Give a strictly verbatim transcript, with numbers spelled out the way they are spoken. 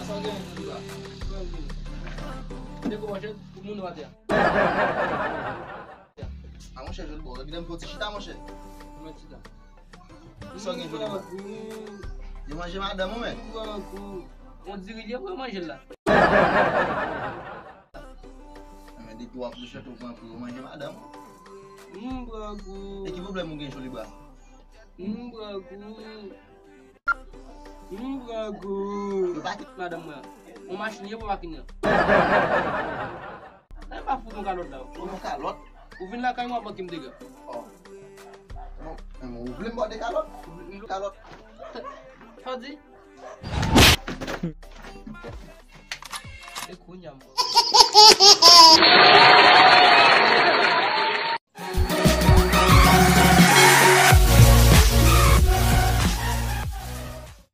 Sa w gen jodi a? Te gon manchèt pou moun w atè a. A monchè, jodi bon, gade m fè yon ti chita, monchè. Mwen chita. Sa w gen jodi a? Yo manje madanm ou, men. Yon diri lye pou yo manje l la. Men depi w ap sou chèt ou pran pou yo manje madanm ou. M pran kou. E ki pwoblèm ou gen, Jolibra? M pran kou. M pran kou. Yo pa kit madanm mwen. On machin ye pou makin nan. Sa pa fout yon kalòt la. Yon kalòt? Ou vin lakay mwen pandan m te gen. Oh. Non, men ou vle m ba w de kalòt? Kalòt. Sa w di? E kounye a m.